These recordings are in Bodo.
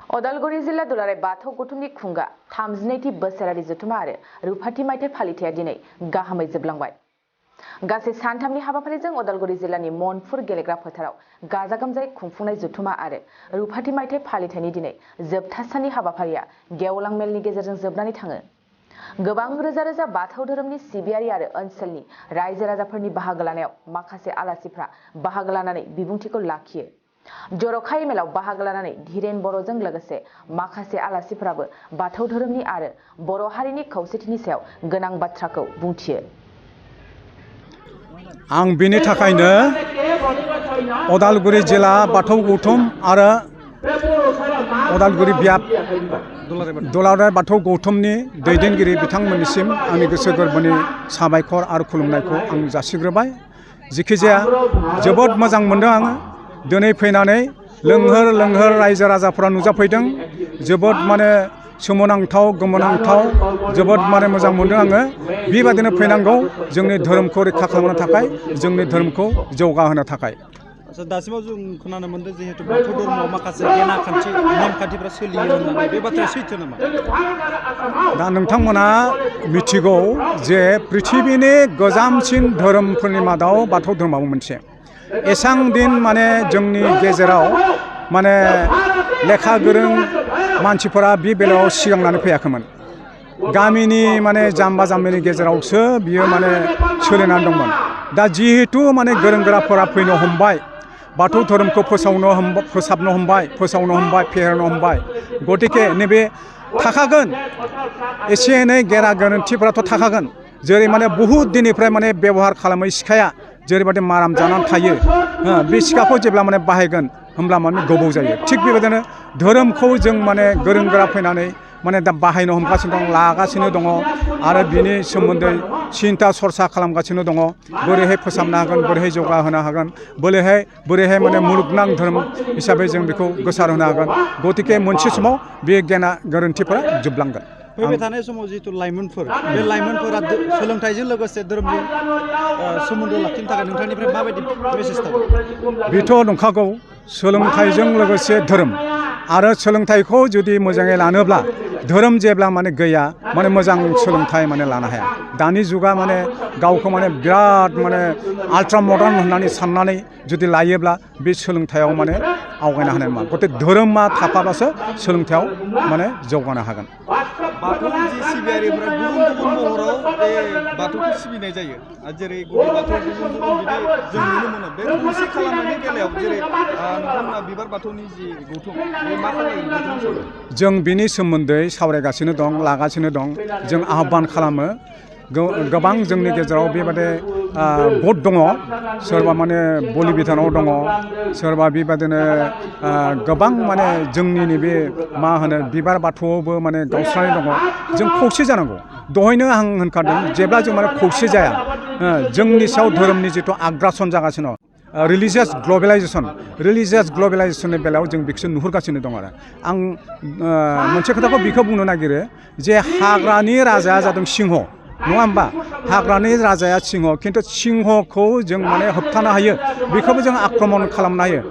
अदालगुरि जिल्ला दुलाराय बाथौ गौथुमनि खुंगा 32थि बोसोरारि जथुमा आरो रुफाथि मायथाइ फालिथाया दिनै गाहामै जोबलांबाय। गासै सानथामनि हाबाफारिजों अदालगुरि जिल्लानि मनफुर गेलेग्रा फोथाराव गाजा गोमजायै खुंफुंनाय जथुमा आरो रुफाथि मायथाइ फालिथायनि दिनै जोबथा साननि हाबाफारिया गेवलां मेलनि गेजेरजों जोबनानै थाङो। गोबां रोजा रोजा बाथौ धोरोमनि सिबियारि आरो ओनसोलनि रायजो राजाफोरनि बाहागो लानायाव माखासे आलासिफ्रा बाहागो लानानै बिबुंथिखौ लाखियो। जरखायै मेलाव बाहागो लानानै धीरेन बर'जों लोगोसे माखासे आलासिफोराबो बाथौ धोरोमनि आरो बर' हारिनि खौसेथिनि सायाव गोनां बाथ्राखौ बुंथियो। आं बेनि थाखायनो अदालगुरि जिल्ला बाथौ गौथुम आरो अदालगुरि बियाब दुलाराय बाथौ गौथुमनि दैदेनगिरि बिथांमोननिसिम आंनि गोसो गोरबोनि साबायखर आरो खुलुमनायखौ आं जासिग्रोबाय। जिखिजाया जोबोद मोजां मोनदों आङो दिनै फैनानै लोंहोर रायजो राजाफोरा नुजाफैदों। जोबोद माने सोमोनांथाव गोमोनांथाव जोबोद माने मोजां मोनदों आङो। बेबादिनो फैनांगौ जोंनि धोरोमखौ रैखा खालामनो थाखाय, जोंनि धोरोमखौ जौगाहोनो थाखाय। दासिमाव जों खोनानो मोनदों जिहेतु बाथौ धर्मआव माखासे गेना खान्थि नेमखान्थिफ्रा सोलियो होननानै बे बाथ्राया सैथो नामा? दा नोंथांमोना मिथिगौ जे पृथिबिनि गोजामसिन धोरोमफोरनि मादाव बाथौ धर्मआबो मोनसे। एसां दिन माने जोंनि गेजेराव माने लेखा गोरों मानसिफोरा बे बेलायाव सिगांनानै फैयाखैमोन। गामिनि माने जाम्बा जाम्बिनि गेजेरावसो बियो माने सोलिनानै दंमोन। दा जिहेतु माने गोरों गोराफोरा फैनो हमबाय, बाथौ धोरोमखौ फोसाबनो हमबाय, फेहेरनो हमबाय, गतिके नैबे थाखागोन एसे एनै गेना गोरोन्थिफोराथ' थाखागोन। जेरै माने बहुद दिननिफ्राय माने बेबहार खालामै सिखाया जेरैबायदि माराम जानानै थायो, बे सिखाखौ जेब्ला माने बाहायगोन होमब्ला माने गोबाव जायो। थिग बेबायदिनो धोरोमखौ जों माने गोरों गोरा फैनानै माने दा बाहायनो हमगासिनो दं, लागासिनो दङ आरो बिनि सोमोन्दै सिन्था सरसा खालामगासिनो दङ। बोरैहाय फोसाबनो हागोन, बोरैहाय जौगाहोनो हागोन, बोरैहाय माने मुलुगनां धोरोम हिसाबै जों बेखौ गोसारहोनो हागोन। गतिके मोनसे समाव बे गेना गोरोन्थिफोरा जोबलांगोन। फैबाय थानाय समाव जिहेतु लाइमोनफोर, बे लाइमोनफोरा सोलोंथाइजों लोगोसे धोरोमजों सोमोन्दो लाखिनो थाखाय नोंथांनिफ्राय माबायदि मेसेज थागोन? बेथ' नंखागौ, सोलोंथाइजों लोगोसे धोरोम आरो सोलोंथाइखौ जुदि मोजाङै लानोब्ला धोरोम जेब्ला माने गैया माने मोजां सोलोंथाइ माने लानो हाया। दानि जुगा माने गावखौ माने बिराद माने आल्ट्रा मडार्न होननानै साननानै जुदि लायोब्ला बे सोलोंथाइयाव माने आवगायनो हानाय नङा। गतिके धोरोमा थाफाबासो सोलोंथाइयाव माने जौगानो हागोन। बाथौ जि सिबियारिफोरा गुबुन गुबुन महराव बे बाथौखौ सिबिनाय जायो। जेरै गुदि बाथौ गुबुन बिदि जों नुनो मोनो। बे खौसे खालामनायनि बेलायाव जेरै नोंथांमोना बिबार बाथौनि जि गौथुम बे मा खालामो? जों बिनि सोमोन्दै सावरायगासिनो दं, लागासिनो दं। जों आह्वान खालामो। गोबां जोंनि गेजेराव बेबादि भट दङ, सोरबा माने बलि बिधानाव दङ, सोरबा बेबादिनो गोबां माने जोंनि नैबे मा होनो बिबार बाथौआवबो माने गावस्रानाय दङ। जों खौसे जानांगौ। दहायनो आं होनखादों जेब्ला जों माने खौसे जाया, जोंनि सायाव धोरोमनि जिथु आग्रासन जागासिनो रिलिजियास ग्लबेलाइजेसननि बेलायाव जों बेखौसो नुहुरगासिनो दं आरो आं मोनसे खोथाखौ बेखौ बुंनो नागिरो जे हाग्रानि राजाया जादों सिंह, नङा होमबा? हाग्रानि राजाया सिंह, खिन्थु सिंहखौ जों माने होबथानो हायो, बेखौबो जों आक्रमण खालामनो हायो।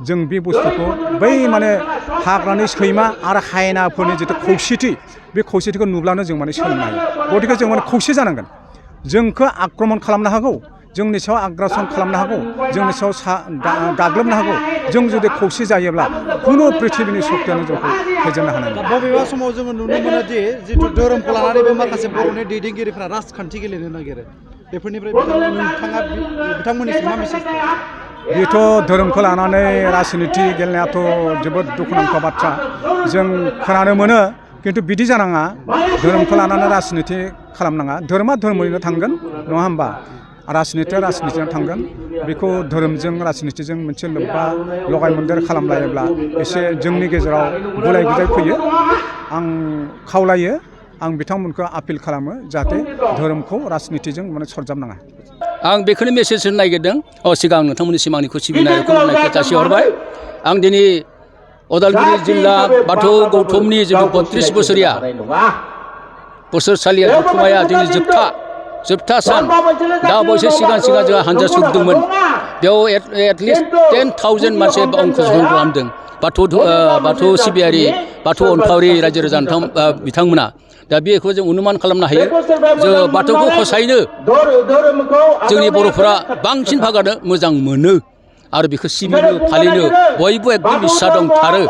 जों बे बुस्थुखौ बै माने हाग्रानि सैमा आरो हायनाफोरनि जिथु खौसेथि, बे खौसेथिखौ नुब्लानो जों माने सोलोंनो हायो। गतिके जों माने खौसे जानांगोन। जोंखौ आक्रमण खालामनो हागौ, जोंनि सायाव आग्रासन खालामनो हागौ, जोंनि सायाव गाग्लोबनो हागौ। जों जुदि खौसे जायोब्ला खुनु पृथिबिनि सक्तियानो जोंखौ फेजेननो हानाय नङा। बबेबा समाव जोङो नुनो मोनो दि जिथु धोरोमखौ लानानैबो माखासे बर'नि दैदेनगिरिफ्रा राजखान्थि गेलेनो नागिरो। बेफोरनिफ्राय नोंथाङा बिथांमोननिसिम मा मेसेज? बेथ' धोरोमखौ लानानै राजनिति गेलेनायाथ' जोबोद दुखुनांथाव बाथ्रा। जों खोनानो मोनो, खिन्थु बिदि जानाङा। धोरोमखौ लानानै राजनिति खालामनाङा। धोरोमा धोरोमैनो थांगोन, नङा होमबा? राजनितिया राजनितियाव थांगोन। बेखौ धोरोमजों राजनितिजों मोनसे लोब्बा लगाय मोन्देर खालामलायोब्ला एसे जोंनि गेजेराव गुलाय गुजाय फैयो। आं खावलायो, आं बिथांमोनखौ आपिल खालामो जाहाथे धोरोमखौ राजनितिजों माने सरजाबनाङा। आं बेखौनो मेसेज होनो नागिरदों। सिगां नोंथांमोननिसिम आंनिखौ सिबिनाय खुलुमनायखौ जासिहरबाय। आं दिनै अदालगुरि जिल्ला बाथौ गौथुमनि जिथु 32 बोसोरिया बोसोरसालिया जथुमाया दिनै जोबथा सान। दा अबयसे सिगां जोंहा हानजा सुरदोंमोन। बेयाव एटलिस्ट 10,000 मानसि अंशग्रहण खालामदों। बाथौ सिबियारि बाथौ अनफावरि रायजो राजा बिथांमोना दा बेखौ जों अनुमान खालामनो हायो जों बाथौखौ फसायनो जोंनि बर'फोरा बांसिन भागानो मोजां मोनो आरो बेखौ सिबिनो फालिनो बयबो एकदम इस्सा दंथारो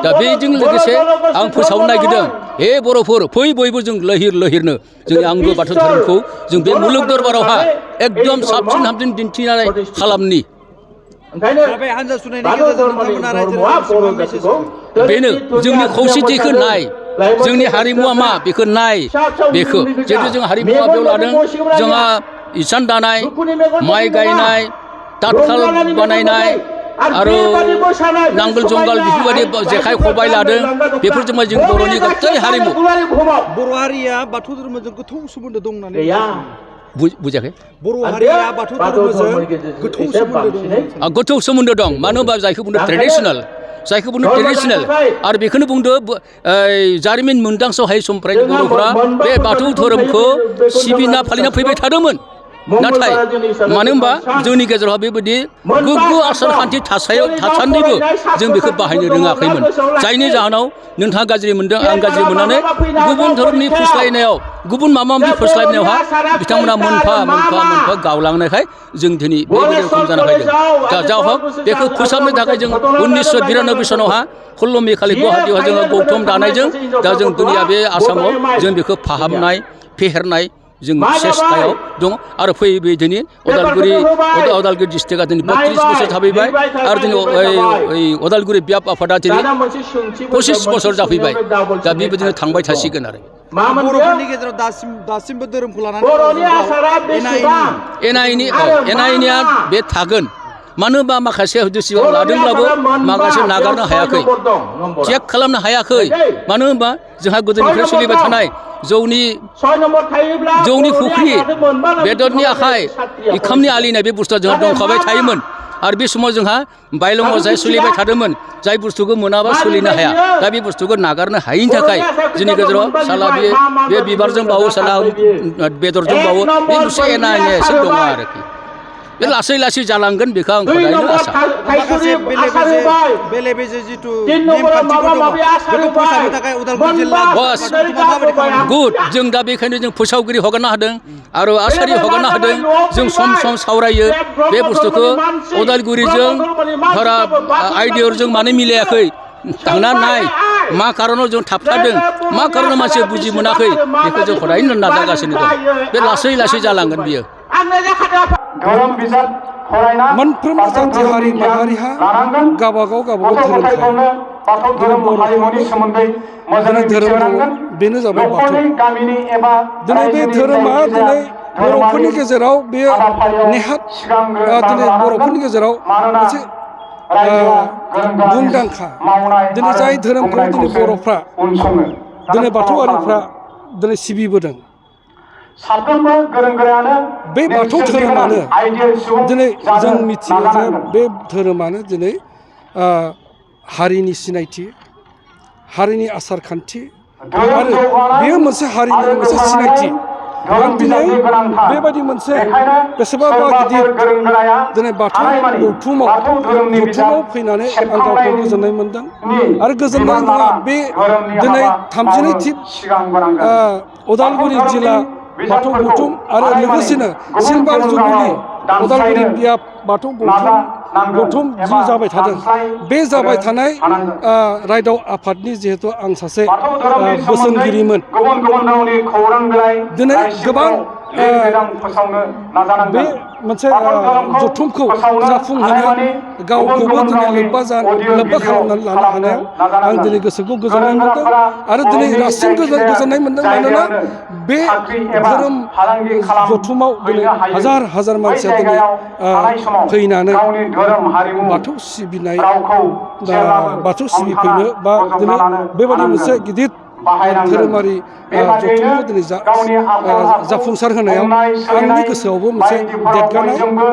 दा बेजों लोगोसे आं फोसावनो नागिरदों हे बर'फोर फै बयबो जों लहिर लहिरनो जोंनि आंगो बाथौ धोरोमखौ जों बे मुलुग दरबारावहा एकदम साबसिन हामसिन दिन्थिनानै खालामनि बेनो जोंनि खौसेथिखौ नाय जोंनि हारिमुवा मा बेखौ नाय बेखौ जिहेतु जों हारिमुवा बेयाव लादों जोंहा इसान दानाय माइ गायनाय ताथखाल बानायनाय आरो नांगोल जुंगाल बेफोरबायदि जेखाइ खबाइ लादों बेफोर जों बर'नि गासै हारिमु बर' हारिया बाथौ धोरोमजों गोथौ सोमोन्दो दं होननानै बुजियाखै बर' हारिया बाथौ धोरोमजों गोथौ सोमोन्दो दं मानो होनबा जायखौ बुंदों ट्रेडिसनेल आरो बेखौनो बुंदो जारिमिन मोनदांस'हायै समनिफ्राय बर'फोरा बे बाथौ धोरोमखौ सिबिना फालिना फैबाय थादोंमोन नाथाय मानो होनबा जोंनि गेजेराव बेबायदि गोग्गो आसार खान्थि थासान्दिबो जों बेखौ बाहायनो रोङाखैमोन जायनि जाहोनाव नोंथाङा गाज्रि मोनदों आं गाज्रि मोननानै गुबुन धोरोमनि फुस्लायनायाव गुबुन माबा माबि फुस्लायनायावहा बिथांमोना मोनफा गावलांनायखाय जों दिनै बेबायदि रोखोम जाना फैदों दा जा हक बेखौ फोसाबनो थाखाय जों 1992 सनावहा 16 मे खालि गुवाहाटीयाव जोङो गौथुम दानायजों दा जों दुनिया बे आसामाव जों बेखौ फाहामनाय फेहेरनाय जों सेस्तायाव दं आरो फैयै दिनै उदालगुरि डिस्ट्रिक्टआ दिनै 32 बोसोर थाफैबाय आरो दिनै उदालगुरि बियाब आफादा दिनै 25 बोसोर जाफैबाय दा बेबायदिनो थांबाय थासिगोन आरो बर'फोरनि गेजेराव दासिमबो धोरोमखौ लानानै एना एनिया बे थागोन मानो होनबा माखासे हुदिसियाव लादोंब्लाबो माखासे नागारनो हायाखै चेक खालामनो हायाखै मानो होनबा जोंहा गोदोनिफ्राय सोलिबाय थानाय जौनि फुख्रि बेदरनि आखाइ ओंखामनि आलिनाय बे बुस्थुआ जोंहा दंखाबाय थायोमोन आरो बे समाव जोंहा बायलं अजाय सोलिबाय थादोंमोन जाय बुस्थुखौ मोनाबा सोलिनो हाया दा बे बुस्थुखौ नागारनो हायिनि थाखाय जोंनि गेजेराव साला बे बिबारजों बावो साला बेदरजों बावो बे मोनसे एना एनिया एसे दङ आरोखि बे लासै लासै जालांगोन बेखौ आं हदायनो आसा माखासे बेले बेजे जिथु नेमखान्थिफोर दङ बेखौ फोसाबनो थाखाय उदालगुरि जिल्ला गुड जों दा बेखायनो जों फोसावगिरि हगारनो हादों आरो आसारि हगारनो हादों जों सम सावरायो बे बुस्थुखौ उदालगुरिजों धरा आइडियाजों मानो मिलायाखै थांना नाय मा कारनाव जों थाबथादों मा कारनाव मानसिया बुजि मोनाखै बेखौ जों हदायनो नाजागासिनो दं बे लासै लासै जालांगोन बियो मोनफ्रोम जाथि हारि माहारिहा गावबागाव धोरोम थायो दिनै बर'फोरनि धोरोम दङ बेनो जाबाय बाथौ दिनै बे धोरोमा दिनै बर'फोरनि गेजेराव बेयो नेहात दिनै बर'फोरनि गेजेराव मोनसे मुंदांखा दिनै जाय धोरोमखौ दिनै बर'फ्रा दिनै बाथौआरिफ्रा दिनै सिबिबोदों बे बाथौ धोरोमानो दिनै जों मिथियो जे बे धोरोमानो दिनै हारिनि सिनायथि हारिनि आसार खान्थि आरो बेयो मोनसे हारिनि मोनसे सिनायथि आं दिनै बेबायदि मोनसे बेसेबांबा गिदिर दिनै बाथौ गौथुमाव फैनानै आं गावखौ गोजोननाय मोनदों आरो गोजोननाय नङा बे दिनै 32थि उदालगुरि जिल्ला बाथौ गौथुम आरो लोगोसेनो सिलभार जुबुलि उदालगुरि बियाब बाथौ गौथुम जि जाबाय थादों बे जाबाय थानाय रायदाव आफादनि जिहेतु आं सासे बोसोनगिरिमोन दिनै गोबां बे मोनसे जथुमखौ जाफुंहोनो गावखौबो दिनै लोब्बा खालामनानै लानो हानायाव आं दिनै गोसोखौ गोजोननाय मोनदों आरो दिनै रासिन गोजोननाय मोनदों मानोना बे धोरोम जथुमाव दिनै हाजार मानसिया दिनै फैनानै बाथौ सिबिनाय बाथौ सिबिफैनो बा दिनै बेबायदि मोनसे गिदिर धोरोमारि जथुमखौ दिनै जाफुंसार होनायाव आंनि गोसोआवबो मोनसे देरगानाय आङो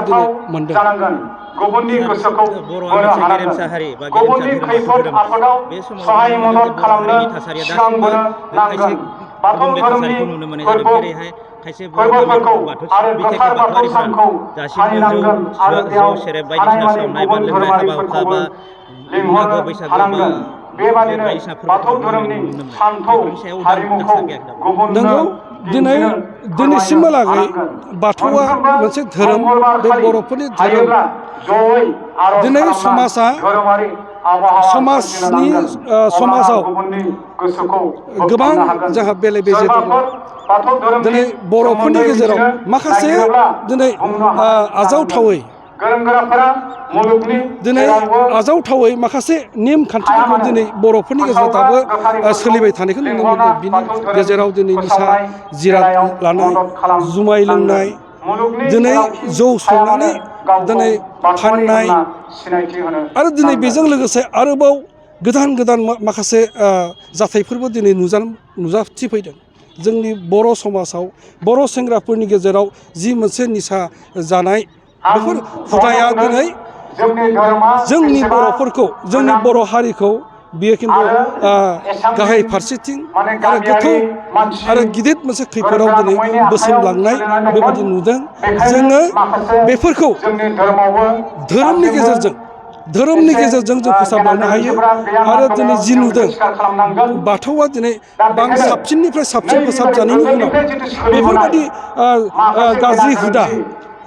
दिनै मोनदों गुबुननि गोसोखौ बोनो हानांगोन गुबुननि खैफोद आफोदाव सहाय मदद खालामनो सिगांबोनो नांगोन बाथौ धोरोमनि फोरबोफोरखौ आरो गोथार बाथौ सानखौ फालिनांगोन आरो बेयाव थानाय मानसि गुबुन धोरोमारिफोरखौबो मागो बैसागो बेबादिनो बाथौ धोरोमनि सानथौ हारिमुखौ नंगौ दिनैसिमहालागै बाथौआ मोनसे धोरोम बे बर'फोरनि धोरोम दिनै समाजा समाजाव गोबां जोंहा बेले बेजे दङ दिनै बर'फोरनि गेजेराव माखासे दिनै आजावथावै दिनै आजावथावै माखासे नेमखान्थिफोरखौ दिनै बर'फोरनि गेजेराव दाबो सोलिबाय थानायखौ नुनो मोनदों बिनि गेजेराव दिनै निसा जिराद लानाय जुमाय लोंनाय दिनै जौ संनानै दिनै फाननाय आरो दिनै बेजों लोगोसे आरोबाव गोदान गोदान माखासे जाथायफोरबो दिनै नुजाथिफैदों जोंनि बर' समाजाव बर' सेंग्राफोरनि गेजेराव जि मोनसे निसा जानाय बेफोर हुदाया दिनै जोंनि बर'फोरखौ जोंनि बर' हारिखौ बियो खिन्थु गाहाय फारसेथिं आरो गोथौ आरो गिदिर मोनसे खैफोदाव दिनै बोसोनलांनाय बेबायदि नुदों जोङो बेफोरखौ धोरोमनि गेजेरजों जों फोसाबलांनो हायो आरो दिनै जि नुदों बाथौआ दिनै साबसिननिफ्राय साबसिन फोसाबजानायनि उनाव बेफोरबायदि गाज्रि हुदा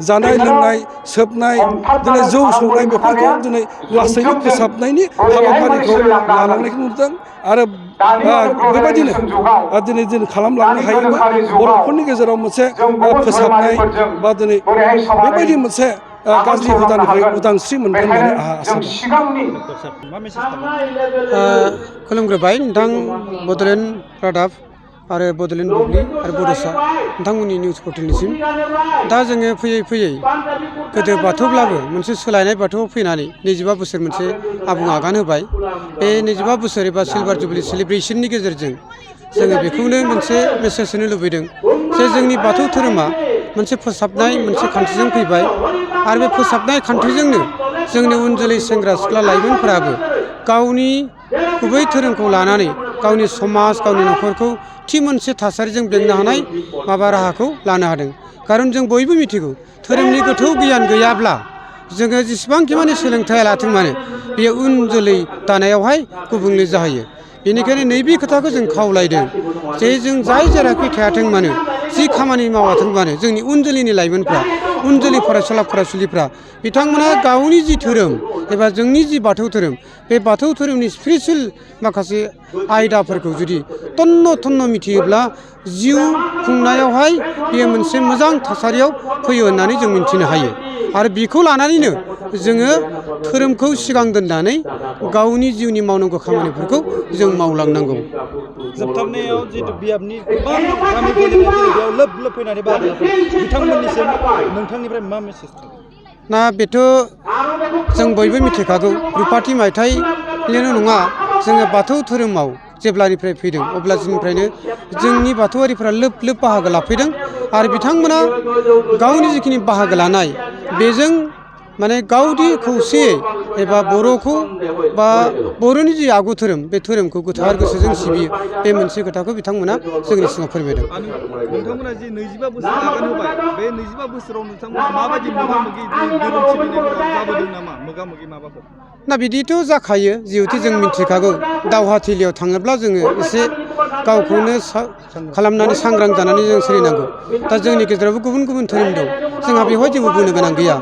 जानाय लोंनाय सोबनाय दिनै जौ संनाय बेफोरखौ दिनै लासैनो फोसाबनायनि हाबाफारिखौ लालांनायखौ नुदों आरो बेबायदिनो दिनै जों खालामलांनो हायोबा बर'फोरनि गेजेराव मोनसे फोसाबनाय बा दिनै बेबायदि मोनसे गाज्रि हुदानिफ्राय उदांस्रि मोनगोन होननानै आंहा आसा दं। खुलुमग्रोबाय नोंथां बड'लेण्ड रादाब आरो बड'लेण्ड बुब्लि आरो बड'सा नोंथांमोननि निउस पर्टेलनिसिम दा जोङो फैयै फैयै गोदो बाथौब्लाबो मोनसे सोलायनाय बाथौआव फैनानै 25 बोसोर मोनसे आबुं आगान होबाय बे 25 बोसोर एबा सिलभार जुबलि सेलिब्रेसननि गेजेरजों जोङो बेखौनो मोनसे मेसेज होनो लुबैदों जे जोंनि बाथौ धोरोमा मोनसे फोसाबनाय मोनसे खान्थिजों फैबाय आरो बे फोसाबनाय खान्थिजोंनो जोंनि उन जोलै सेंग्रा सिख्ला लाइमोनफोराबो गावनि गुबै धोरोमखौ लानानै गावनि समाज गावनि न'खरखौ थि मोनसे थासारिजों बेंनो हानाय माबा राहाखौ लानो हादों खारन जों बयबो मिथिगौ धोरोमनि गोथौ गियान गैयाब्ला जोङो जेसेबांखि माने सोलोंथाइ लाथों मानो बेयो उन जोलै दानायावहाय गुबुंले जाहैयो बेनिखायनो नैबे खोथाखौ जों खावलायदों जे जों जाय जेराखि थायाथों मानो जि खामानि मावाथों मानो जोंनि उन जोलैनि लाइमोनफ्रा उन जोलै फरायसुला फरायसुलिफ्रा बिथांमोना गावनि जि धोरोम एबा जोंनि जि बाथौ धोरोम बे बाथौ धोरोमनि स्पिरिचुवेल माखासे आयदाफोरखौ जुदि तन्न मिथियोब्ला जिउ खुंनायावहाय बेयो मोनसे मोजां थासारियाव फैयो होननानै जों मिन्थिनो हायो आरो बेखौ लानानैनो जोङो धोरोमखौ सिगां दोननानै गावनि जिउनि मावनांगौ खामानिफोरखौ जों मावलांनांगौ। जोबथारनायाव जितु बियाबनि गोबां गामिफोरनिफ्राय बेयाव लोब लोब फैनानै बिथांमोननिसिम नोंथांनिफ्राय मा मेसेज ना बेथ' जों बयबो मिथिखागौ रुपाथि मायथाइनिल' नङा जोङो बाथौ धोरोमाव जेब्लानिफ्राय फैदों अब्ला जोंनिफ्रायनो जोंनि बाथौआरिफ्रा लोब लोब बाहागो लाफैदों आरो बिथांमोना गावनि जिखिनि बाहागो लानाय बेजों माने गावदि खौसेयै एबा बर'खौ बा बर'नि जि आगु धोरोम बे धोरोमखौ गोथार गोसोजों सिबियो बे मोनसे खोथाखौ बिथांमोना जोंनि सिगाङाव फोरमायदों। नोंथांमोना जि 25 बोसोर आगान होबाय बे 25 बोसोराव नोंथांमोना माबायदि मोगा-मोगि धोरोम सिबिनायफोराव जाबोदों नामा मोगा-मोगि माबाफोर? ना बिदिथ' जाखायो जिहेतु जों मिथिखागौ दावहाथिलियाव थाङोब्ला जोङो एसे गावखौनो खालामनानै सांग्रां जानानै जों सोलिनांगौ दा जोंनि गेजेरावबो गुबुन गुबुन धोरोम दं जोंहा बेवहाय जेबो बुंनो गोनां गैया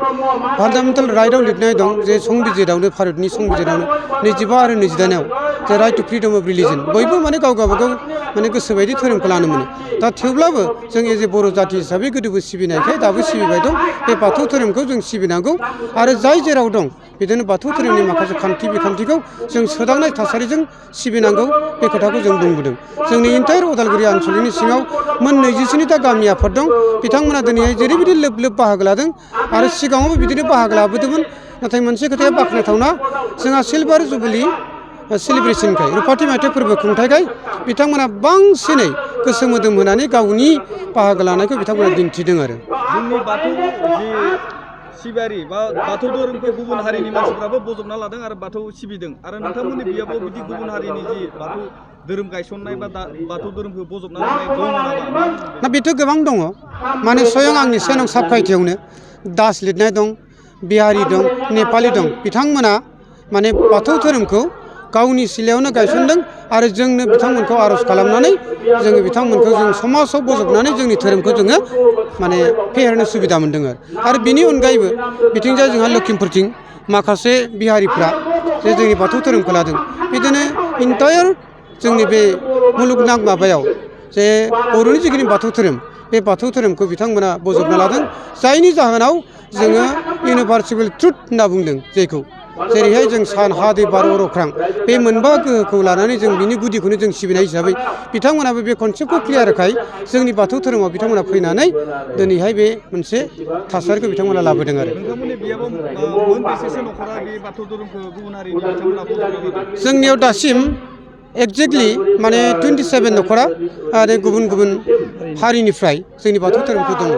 फान्डामेन्टेल राइटआव लिरनाय दं जे संबिजिरावनो भारतनि संबिजिरावनो 25 आरो 28आव जे right to freedom of religion बयबो माने गाव गावबागाव माने गोसोबायदि धोरोमखौ लानो मोनो दा थेवब्लाबो जों एज ए बर' जाथि हिसाबै गोदोबो सिबिनायखाय दाबो सिबिबाय दं बे बाथौ धोरोमखौ जों सिबिनांगौ आरो जाय जेराव दं बिदिनो बाथौ धोरोमनि माखासे खान्थि बिखान्थिखौ जों सोदांनाय थासारिजों सिबिनांगौ बे खोथाखौ जों बुंबोदों जोंनि इन्टायर उदालगुरि ओनसोलनि सिङाव मोन 29ता गामि आफाद दं बिथांमोना दिनैहाय जेरैबायदि लोब लोब बाहागो लादों आरो सिगाङावबो बिदिनो बाहागो लाबोदोंमोन नाथाय मोनसे खोथाया बाख्नायथावना जोंहा सिलभार जुबलि सेलिब्रेसनखाय रुपाथि मायथाइ फोरबो खुंथायखाय बिथांमोना बांसिनै गोसो मोदोम होनानै गावनि बाहागो लानायखौ बिथांमोना दिन्थिदों आरो जोंनि बाथौ जि सिबियारि बा बाथौ धोरोमखौ गुबुन हारिनि मानसिफ्राबो बजबना लादों आरो बाथौ सिबिदों आरो नोंथांमोननि बियाबाव बिदि गुबुन हारिनि जि बाथौ धोरोम गायसननाय बा बाथौ धोरोमखौ बजबना लानाय दङ नामा? ना बेथ' गोबां दङ माने स्वयं आंनि सेनं साबखायथियावनो दास लिरनाय दं बिहारि दं नेपालि दं बिथांमोना माने बाथौ धोरोमखौ गावनि सिलायावनो गायसनदों आरो जोंनो बिथांमोनखौ आर'ज खालामनानै जोङो बिथांमोनखौ जों समाजाव बोजबनानै जोंनि धोरोमखौ जोङो माने फेहेरनो सुबिदा मोन्दों आरो बिनि अनगायैबो बिथिंजाय जोंहा लखिमपुरथिं माखासे बिहारिफ्रा जे जोंनि बाथौ धोरोमखौ लादों बिदिनो इन्टायार जोंनि बे मुलुगनां माबायाव जे बर'नि जिखिनि बाथौ धोरोम बे बाथौ धोरोमखौ बिथांमोना बजबना लादों जायनि जाहोनाव जोङो इउनिभार्सेल ट्रुथ होनना बुंदों जेखौ जेरैहाय जों सान हा दै बार अर अख्रां बे मोनबा गोहोखौ लानानै जों बिनि गुदिखौनो जों सिबिनाय हिसाबै बिथांमोनाबो बे कनसेप्टखौ क्लियारखाय जोंनि बाथौ धोरोमाव बिथांमोना फैनानै दिनैहाय बे मोनसे थासारिखौ बिथांमोना लाबोदों आरो नोंथांमोननि बेयाव मोनबेसेसो न'खरा बे बाथौ धोरोमखौ गुबुन हारिनि बिथांमोना बजबना लादों जोंनियाव दासिम एक्जेक्टलि माने 27 न'खरा आरो गुबुन गुबुन हारिनिफ्राय जोंनि बाथौ धोरोमखौ दङ